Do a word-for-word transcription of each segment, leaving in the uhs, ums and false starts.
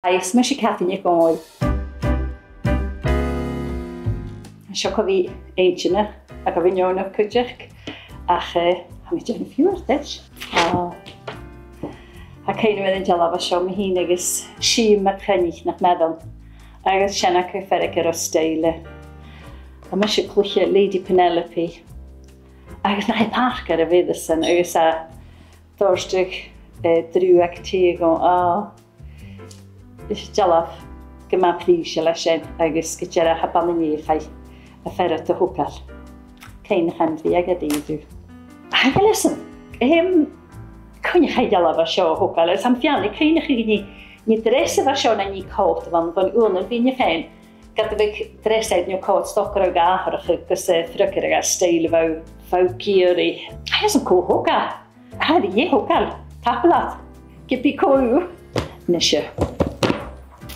Agus mise Cathy NicDhòmhnaill. Seo co-dhiù inntinneach agus inntinneach cuideachd, ach, eh, tha mi a' dèanamh fiughair, dè? Ah. Tha cuimhne agam air an dealbh a seo mi fhìn agus Sìm MacCoinnich, nach math e. Agus sin agaibh fear aig an robh stoidhle. Tha mise a' cluiche Lady Penelope. Agus nach e Parker a bh' ann an sin, agus a' toirt, eh, drùdhag tì dhomh, ah. Is dealbh gu math prìseil a tha sin, agus gu dearbh tha banna-nighean a' faireachdainn a' togail. Cuimhneachan bhrèagha a dh'fhaodadh. Tha e gu leòr, em, cuimhneachan a' dealbh a seo a thogail, agus tha mi a' faireachdainn cuimhneachadh gun e, an e dreasa a bha seo no an e còta a bh' ann, bhon uair a bha mi fhìn. Ged a bhiodh dreasa no còta, 's dòcha gun atharrachadh gus, eh, freagarrach air an stoidhle a bha, bha ag iarraidh. Tha e san cò thogail. Tha e gu math thogail. Tapadh leat. Ged a bhiodh cò. Nise.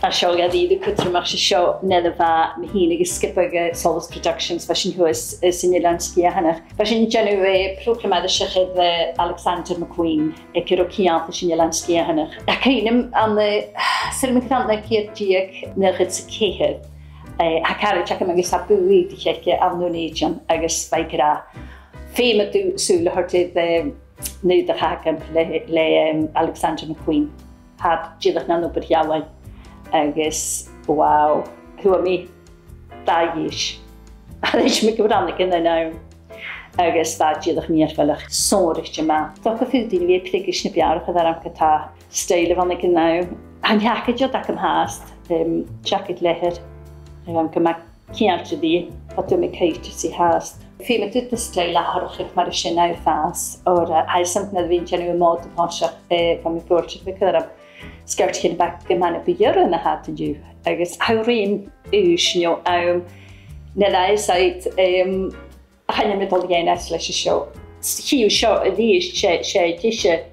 A seo, ged a bhiodh cudromach, 's e seo an fhear a bha mi fhìn agus sgioba, eh, Solas Productions, bha sinn shuas, eh, san Eilean Sgitheanach. Bha sinn a' dèanamh, eh, prògram aithriseach air, eh, Alexander McQueen, aig an robh ceann san Eilean Sgitheanach. Tha cuimhne agam an, eh, saoilidh mi gur ann an naoi ceud deug, naochad 's a ceithir, eh, tha caraid agam agus tha bùth aige ann an Dùn Èideann agus bha e ag ràdh, feumaidh tu sùil a thoirt air, eh, an aodach agam le, le, em, Alexander McQueen. Tha e dìreach na obair-ealain. Agus, wow, fhuair mi dà dheis. A-rithist, mi gu bràth aig an àm. Agus bha e dìreach mìorbhaileach, sònraichte math. 'S dòcha gu faod daoine a bhith a' priogaid na b' fheàrr a chur orm ge-tà, stoidhle a bh' ann aig an àm. Tha an t-seacaid ud agam fhathast, em, seacaid leathair, a bh' ann gu math ceangailte rithe, bha e gu math coitcheann fhathast. Feumaidh tu do stoidhle atharrachadh mar sin a-rithist, oir, eh, tha fhios agam nuair a bha mi a' dèanamh am Mòd a' Phòidseach, eh, bha mi buailteach bhith cur orm sgeirteachan a bha gu math na bu ghiorra na tha iad an-diugh. Agus tha rudan aois no àm na leithid, em, a chan eil mi a' dol a dhèanamh leis an seo. Chì thu seo a-rithist, 's e, 's e dithis a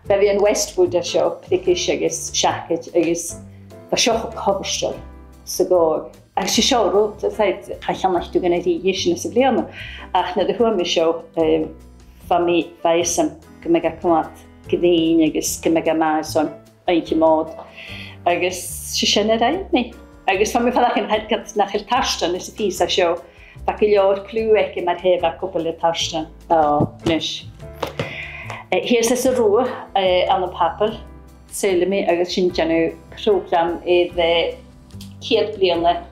bh' ann an Westwood a seo, priogaid agus seacaid agus bha seo cho comhfhurtail sa ghòrd. Agus 's e seo rud a tha, cha cheannaich tu gun a-rithist anns a' bhliadhna. Ach nuair a fhuair mi seo, eh, bha mi, bha fhios agam gum biodh e a' coimhead grinn agus gum biodh e math airson oidhche Mòd. Agus 's e sin a rinn mi. Agus bha mi a' faireachdainn ged nach eil tartan anns a' phìos a seo, bha gu leòr cliù aige mar tha e a' còmhradh le tartan. Ò, a-nis. Eh, shìos anns an Rubha, eh, ann am Pobal, saoilidh mi, agus sinn a' dèanamh prògram air, eh, ceud bliadhna,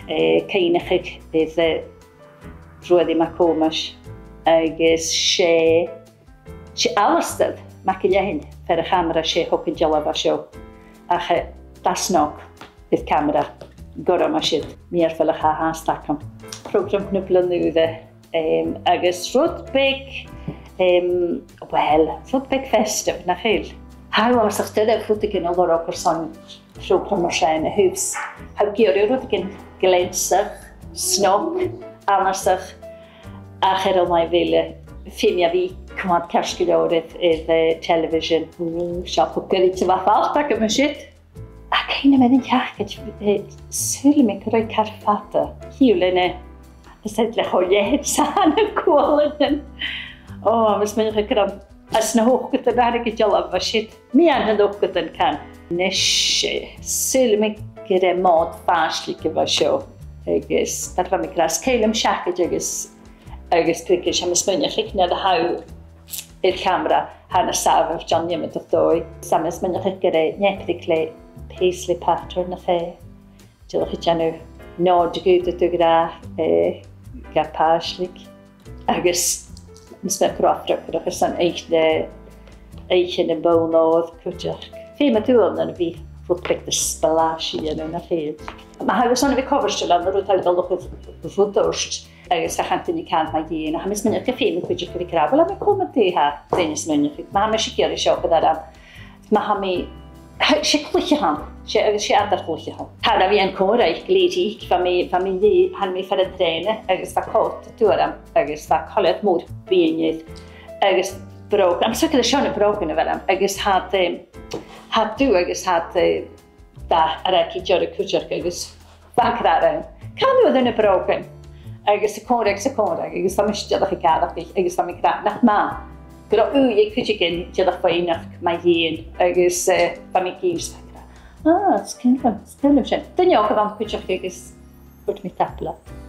eh, cuimhneachaidh air, eh, Ruairidh MacThòmais, agus 's e 'S e Alasdair MacIlleathain, fear a' chamara, 's e thog an dealbh a seo. Ach, eh, dà snog air camara, gorm a siud, mìorbhaileach a tha fhathast agam. Prògram Chnùpalan Ùra, em, agus rud beag, em, well, rud beag festive, nach eil? Tha e uabhasach doirbh rudeigin a lorg airson prògram mar sin a thaobh 's tha thu ag iarraidh rudeigin gleansach, snog, annasach, ach air an làimh eile, feumaidh e bhith coimhead ceart gu leòr air, air, eh, television. Ò, seo, tha cuideigin a' faighneachd agam an siud. Ach cuimhne agam air an t-seacaid, eh, saoilidh mi gun robh i car fada. Chì thu leis na, is iad le cho leathair 's a tha na cuaileanan. Ò, agus mi a' smaoineachadh gun robh anns na h-ochdadan, air an dealbh a bha siud, meadhan nan ochdadan, can. A-nis, eh, saoilidh mi gur e Mòd Phàislig a bha seo, agus mar a bha mi ag ràdh, 's caomh leam seacaid agus, agus priogaid, 's tha mi a' smaoineachadh nuair a tha thu air camara, tha na sàbhailtean iomadach dòigh. 'S tha mi a' smaoineachadh gur e neapraig le paisley pattern a th' ann. Dìreach a' dèanamh nod gu, gu, gu, gu, eh, gu pàislig. Agus 's mi ag ràdh freagarrach airson oidhche, oidhche nam bonn òir cuideachd. Feumaidh tu uaireannan a bhith rud beag de splash a dhèanamh, nach eil? Ma tha thu airson a bhith comhfhurtail ann an rud, tha thu a' dol a chur rud ort, agus cha chanadh duine càil mu dheidhinn. Ach tha mi a' smaoineachadh gum feum cuideigin a bhith ag ràdh, uill, tha mi coma dè tha daoine a' smaoineachadh. Ma tha mise ag iarraidh seo a chur orm, ma tha mi, tha, 's e cluiche a th' ann, 's e, agus 's e eadar-chluiche a th' ann. Tha, nuair a bha mi an còmhradh aig Lady Eek, bha mi, bha mi an-dè, thàinig mi far an trèana, agus bha còta tuath orm, agus bha collar mòr binn air, agus bròg, tha mi a' smaoineachadh gur e seo na brògan a bh' orm, agus tha iad, em, tha iad dubh agus tha iad, eh, dath air a' chidhe dearg cuideachd agus bha e ag ràdh rium, càit an do rinn thu na brògan? Agus a' còmhradh, 's a' còmhradh, agus bha mise dìreach ag atharrachadh, agus bha mi ag ràdh nach math gun robh ùidh aig cuideigin dìreach faighneachd mu dheidhinn, agus, eh, bha mi ag innse, bha e ag ràdh, Ah, 's caomh leam, 's caomh leam sin. Duine òg a bha cuideachd agus thuirt mi tapadh leat.